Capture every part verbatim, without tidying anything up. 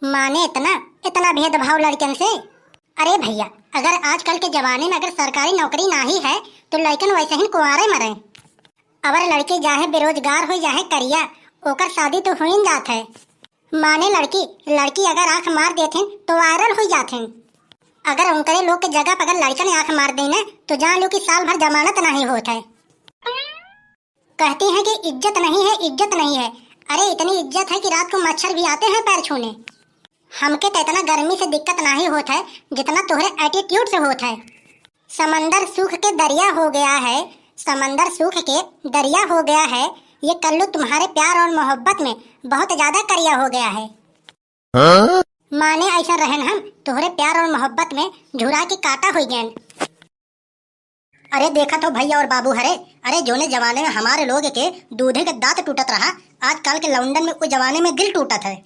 माने इतना, इतना भेदभाव लड़कन से? अरे भैया, अगर आजकल के जमाने में अगर सरकारी नौकरी नाही है, तो लड़कन वैसे ही कुंवारे मरे। अगर लड़की चाहे बेरोजगार होई, चाहे करिया, ओकर शादी तो होइन जात है। माने लड़की, लड़की अगर आंख मार देथिन, तो viral होई जाथिन। अगर उनकरे लोग के जगह पर अगर लड़कन आंख मार देने, तो जान लो कि साल भर जमानत नाही होत है। कहती हैं कि इज्जत नहीं है, इज्जत नहीं है। अरे, इतनी इज्जत है कि रात को मच्छर भी आते हैं पैर छूने। हमके तो इतना गर्मी से दिक्कत नाही होत है, जितना तोहरे attitude से होत है। समंदर सूख के दरिया हो गया है, समंदर सूख के दरिया हो गया है। ये कल्लू तुम्हारे प्यार और मोहब्बत में बहुत ज्यादा करिया हो गया है। हाँ? माने ऐसा रहन हम तोहरे प्यार और मोहब्बत में झुरा के काटा हो गए। अरे देखत हो भैया और बाबू हरे, अरे जोने जमाने में हमारे लोग के दूधे के दांत टूटत रहा, आजकल के लौंडन में वो जमाने में दिल टूटत है।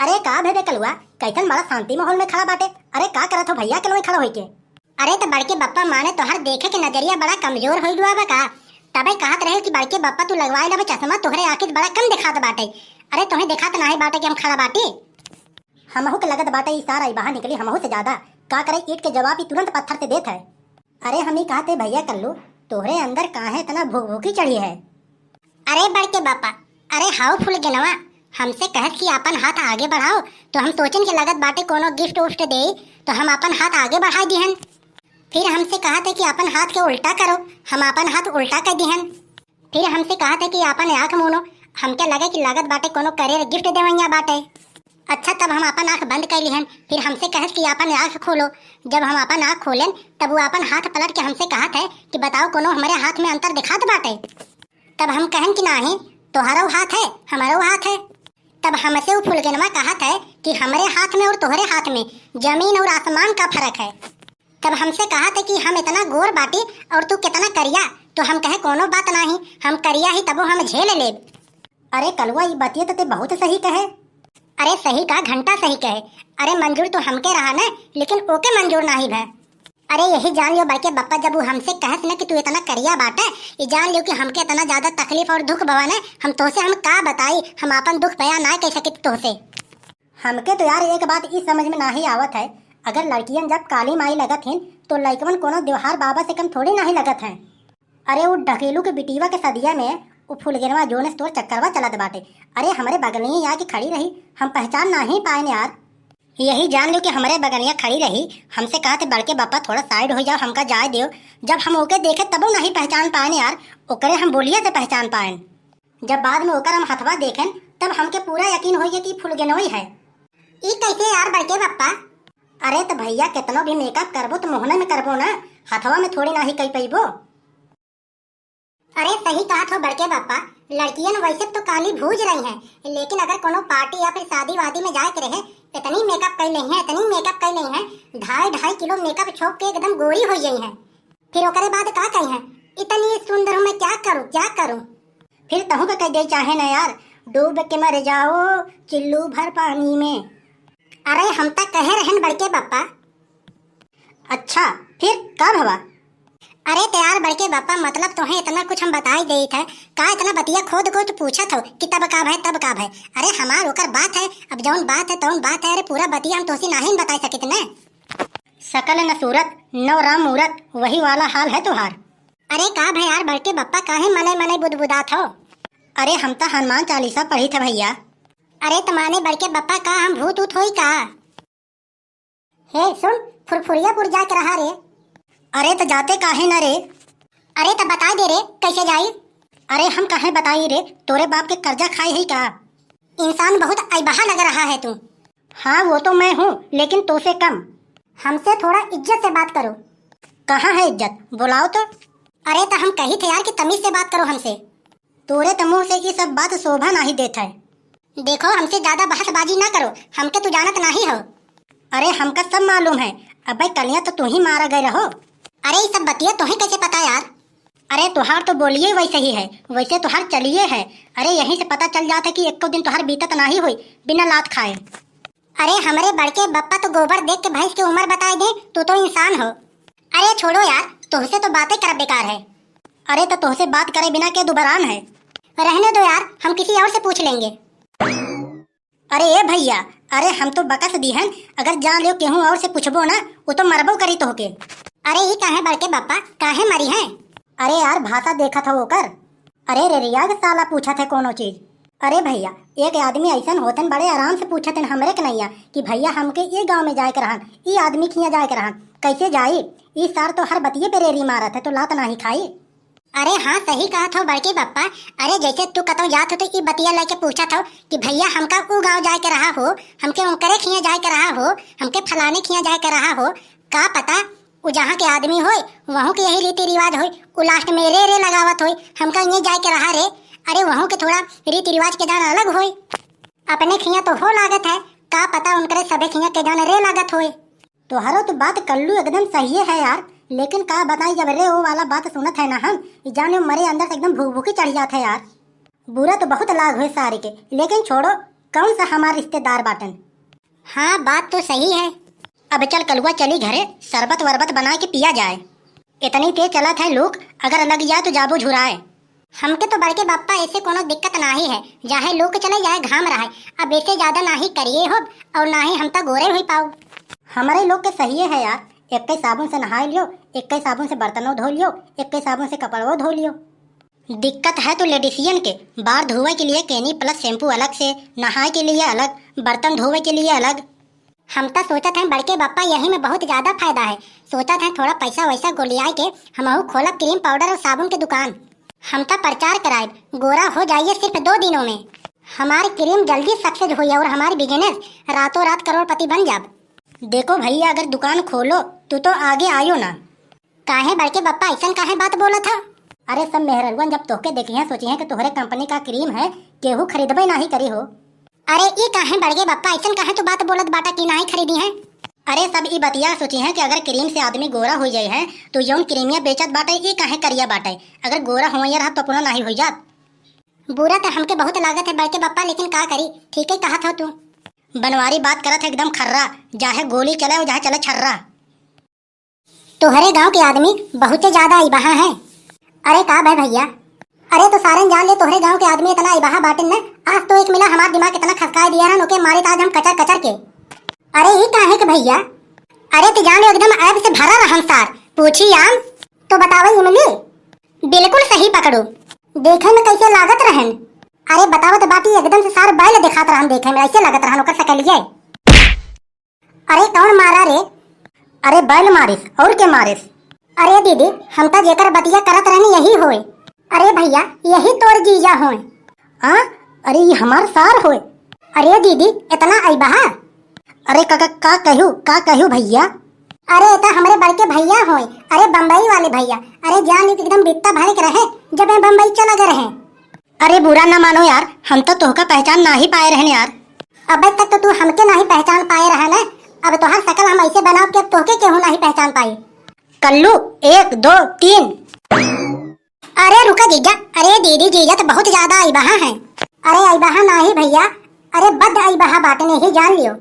अरे का भे बे कलुआ, कैसन बड़ा शांति माहौल में खड़ा बाटे? अरे का करत हो भैया के लोग खड़ा होइके? अरे तो बड़के बप्पा माने तोहर देखे के नजरिया बड़ा कमजोर हो गया बा का? तबे कहत रहे कि बड़के बप्पा तू लगवाए लेबे चश्मा, तोहरे आँखी बड़ा कम दिखात बाटे। अरे तोहे दिखात नाही बाटे कि हम खड़ा बाटी? हमहू के लगत बाटे ई सारा ई बहा निकली हमहू से ज्यादा। का करे, ईंट के जवाब ई तुरंत पत्थर से देत है। अरे हम ई कहते भैया कल्लू, तोहरे अंदर काहे इतना भूख भूखी चढ़ी है? अरे बड़के बापा, अरे हाउ फुलगेनवा, हमसे कहत कि आपन हाथ आगे बढ़ाओ, तो हम सोचन कि लगत बाटे कोनो gift उफ्ट दे, तो हम आपन हाथ आगे बढ़ा दिहन। फिर हमसे कहत है कि आपन हाथ के उल्टा करो, हम आपन हाथ उल्टा कर दिहन। फिर हमसे कहत है कि आपन आँख मूनो, हमके लगे कि लागत बाटे कोनो career gift देवैया बाटे। अच्छा, तब हम आपन आँख बंद कर लिहन, फिर हमसे कहत कि आपन आँख खोलो। जब हम आपन आँख खोलेन, तब वो आपन हाथ पलट के हमसे कहत है कि बताओ कोनो हमरे हाथ में अंतर दिखात बाटे? तब हम कहन कि नाही, तोहरो हाथ है, हमरो हाथ है। तब हमसे वो फुलगेनवा कहत है कि हमरे हाथ में और तोहरे हाथ में जमीन और आसमान का फर्क है। तब हमसे कहत है कि हम इतना गोर बाटी और तू कितना करिया, तो हम कहे कोनो बात नाही, हम करिया ही तबो हम झेल लेब। अरे कलुआ, ई बतिया तो ते बहुत सही कहे। अरे सही का घंटा सही कहे। अरे मंजूर तो हमके रहा न, लेकिन ओके मंजूर नाही भे। अरे यही जान लियो बड़के बप्पा, जब वो हमसे कहस न कि तू इतना करिया बाटे, ये जान लियो कि हमके इतना ज्यादा तकलीफ और दुख बवा न, हम तोसे हम का बताई, हम आपन दुख बयां ना कर सकित तोसे। हमके तो यार एक बात ई समझ में नाही आवत है, अगर लड़कियन जब काली माई लगत हिन, तो लइकवन कोनो देवहार बाबा से कम थोड़ी नाही लगत हैं। अरे उ ढकेलू के बिटिया के सदिया में उ फुलगेनवा जोन से तोर चक्करवा चलत बाटे। अरे हमरे बगलिया आके खड़ी रही, हम पहचान नाही पाएन यार। यही जान लो कि हमरे बगलिया खड़ी रही, हमसे कहत बड़के बापा थोड़ा side हो जाओ, हमका जाए देव। जब हम ओके देखे तबो नाही पहचान पाएन यार, ओकरे हम बोलिया से पहचान पाएन। जब बाद में ओकर हम हथवा देखेन, तब हमके पूरा यकीन होइ गया कि फुलगेनोई है। ई कैसे यार बड़के बप्पा? अरे त भैया, केतनो भी makeup करबो त मोहना में करबो ना, हथवा में थोड़ी नाही कई पइबो। अरे सही कहत हो बड़के बप्पा, लड़कियन वैसे तो काली भूज रही हैं, लेकिन अगर कोनो party या फिर शादी वादी में जाए के रहे, इतनी makeup कई लेई हैं, इतनी makeup कई लेई हैं, ढाई ढाई किलो makeup छोप के एकदम गोरी हो गई हैं। फिर ओकरे बाद का कही है, "इतनी सुंदर हूँ मैं, क्या करूँ, क्या करूँ?" फिर तहूँ के कह दे चाहे न यार, "डूब के मर जाओ चिल्लू भर पानी में।" अरे हम त कहे रहन बड़के बप्पा। अच्छा, फिर का भवा? अरे त यार बड़के बप्पा, मतलब तोहे इतना कुछ हम बताई देत है, का इतना बतिया खोद खोद पूछत हो कि तब का भय, तब का भय? अरे हमार ओकर बात है, अब जौन बात है तौन बात है। अरे पूरा बतिया हम तोसे नाहीं बताई सकित न। सकल न सूरत, नव राम मूरत, वही वाला हाल है तोहार। अरे का भय यार बड़के बप्पा, काहे मनई मनई बुदबुदात हो? अरे हम त हनुमान चालीसा पढ़ी थे भैया। अरे त माने बड़के बप्पा, का हम भूत ऊत होई का? हे सुन, फुरफुरियापुर जाके रहा रे। अरे त जाते काहे न रे? अरे त बता दे रे, कैसे जाई? अरे हम काहे बताई रे, तोरे बाप के कर्जा खाए है का? इंसान बहुत अइबहा लग रहा है तू। हाँ, वो तो मैं हूँ, लेकिन तोसे कम। हमसे थोड़ा इज्जत से बात करो। कहाँ है इज्जत? बुलाओ तो। अरे, त हम कही थे यार कि तमीज से बात करो हमसे। तोरे त मुँह से ई सब बात शोभा नाही देत है। देखो, हमसे ज्यादा बहसबाजी ना करो, हमके तू जानत नाही हो। अरे, हमका सब मालूम है। अबे कलिया तो तू ही मारा गए रहो। अरे, ई सब बतिया तोहे कैसे पता यार? अरे, तोहार तो बोलिए वैसे ही है, वैसे तोहार चलिए है। अरे, यहीं से पता चल जात है कि एको दिन तोहार बीतत नाही होई बिना लात खाए। अरे, हमरे बड़के बप्पा तो गोबर देख के भैंस के उम्र बताए दे, तू तो इंसान हो। अरे छोड़ो यार, तोहसे तो बातें करब बेकार है। अरे, तो तोहसे बात करे बिना के दुबरान है? रहने दो यार, हम किसी और से पूछ लेंगे। अरे ए भइया, अरे हम तो बकस दिहन, अगर जान लियो केहू और से पूछबो ना, वो तो मरबो करी तोहके। अरे ई काहे बड़के बप्पा, काहे मरिहैं? अरे यार, भाषा देखत हो ओकर। अरे रे रिया के साला पूछत है कोनो चीज। अरे भइया, एक आदमी अइसन होतन, बड़े आराम से पूछत हन हमरे के नैया कि भइया हमके ई गाँव में जाए के रहन, ई आदमी खियाँ जाए के रहन, कैसे जाई? ई सार तो हर बतिये पे रेरी मारत है, तो लात नाही खाई। अरे हाँ, सही कहत हो बड़के बप्पा। अरे जैसे तू कतौ जात हो तो ई बतिया लेके पूछत हो कि भइया हमका ऊ गाँव जाए के रहा हो, हमके उनकरे खियाँ जाए के रहा हो, हमके फलाने खियाँ जाए के रहा हो। का पता उ जहाँ के आदमी होय, वहूँ के यही रीति रिवाज होय, उ last में रे रे लगावत होय, हमका इहें जाए के रहा रे। अरे वहूँ के थोड़ा रीति रिवाज के जान अलग होय। अपने खियाँ तो हो लागत है, का पता उनकरे सभे खियाँ के जान रे लागत होय। तोहरो तो बात कल्लू एकदम सही है यार, लेकिन का बताई, जब रे ओ वाला बात सुनत है ना हम, ई जाने मरे अंदर से एकदम भूख भूखी चढ़ जात है यार। बुरा तो बहुत लाग होय सारे के, लेकिन छोड़ो, कौन सा हमार रिश्तेदार बाटन। हाँ, बात तो सही है। अब चल कलुआ, चली घरे, शरबत वरबत बना के पिया जाए। इतनी तेज चलत है लूक, अगर लग जाए तो जाबो झुराए। हमके तो बड़के बप्पा ऐसे कोनो दिक्कत नाही है, चाहे लूक चले, चाहे घाम रहे। अब ऐसे ज्यादा नाही करिए हो और ना ही हम तो गोरे हुई पाओ। हमारे लोग के सही है यार, एक ही साबुन से नहाए लियो, एक ही साबुन से बर्तनों धो लियो, एक ही साबुन से कपड़ों धो लियो। दिक्कत है तो लेडीसियन के, बार धोवे के लिए केनी plus shampoo अलग से, नहाए के लिए अलग, बर्तन धोवे के लिए अलग। हम त सोचत हैं बड़के बप्पा, यही में बहुत ज्यादा फायदा है। सोचत हैं थोड़ा पैसा वैसा गोलियाए के हमहू खोलब cream powder और साबुन के दुकान। हम त प्रचार कराएब, गोरा हो जाइए सिर्फ दो दिनों में। हमारी cream जल्दी success होई और हमारी business रातों रात करोड़पति बन जाब। देखो भइया, अगर दुकान खोलो तो, तो आगे आयो ना। काहे बड़के बप्पा, अइसन काहे बात बोलत ह? अरे, सब मेहररुअन जब तोहके देखिहैं, सोचिहैं कि तोहरे company का cream है, केहू खरीदबे नाही करी हो। अरे, ई काहे बड़के बप्पा, अइसन काहे तू बात बोलत बाटा कि नाही खरीदिहैं? अरे, सब ई बतिया सोचिहैं कि अगर cream से आदमी गोरा हो जाए है, तो जौन क्रीमिया बेचत बाटे, ई काहे करिया बाटे? अगर गोरा होइया रहत, तो अपनो नाही हो जात। बुरा तो हमके बहुत लागत है बड़के बप्पा, लेकिन का करी, ठीक ही कहत हो तू। बनवारी बात करत है एकदम खर्रा, चाहे गोली चले और चाहे चले छर्रा। तोहरे गांव के आदमी बहुते ज्यादा अइबहा हैं। अरे का भय भइया? अरे तो सारन जान ले, तोहरे गांव के आदमी इतना अइबहा बाटिन न, आज तो एक मिला हमार दिमाग इतना खसकाए दिया रहन, ओके मारे आज हम कचर कचर के। अरे ई काहे के भइया? अरे तो जान ले एकदम ऐब से भरा रहन सार, पूछी आम। तो बतावे इमली, बिल्कुल सही पकड़ू। देखे में कैसे लागत रहन? अरे बतावत बाटी एकदम से सार बैल देखात रहन, देखे में ऐसे लागत रहन ओकर सकलिए। अरे कौन मारा रे? अरे बैल मारिस, और के मारिस? अरे दीदी, हम त जेकर बतिया करत रहनी यही होए। अरे भइया, यही तोर जीजा होए। हाँ? अरे ई हमार सार होए। अरे दीदी, इतना अइबहा? अरे का, का, का कहू, का कहू भइया? अरे ई त हमरे बड़के भइया होए। अरे बम्बई वाले भइया। अरे जान एकदम बित्ता भरे के रहे जब ये बम्बई चला गए रहे। अरे बुरा ना मानो यार, हम तो तोहका पहचान नाही पाए रहन यार। अबे तक तो तू हमके नाही पहचान पाए रहा न, अब तोहार शकल हम ऐसे बनाब कि अब तोहके केहू नाही पहचान पाई। कल्लू, एक, दो, तीन। अरे रुका जीजा, अरे दीदी जीजा तो बहुत ज्यादा अइबहा हैं। अरे अइबहा नाही भइया, अरे बद अइबहा बाटने ही जान लियो।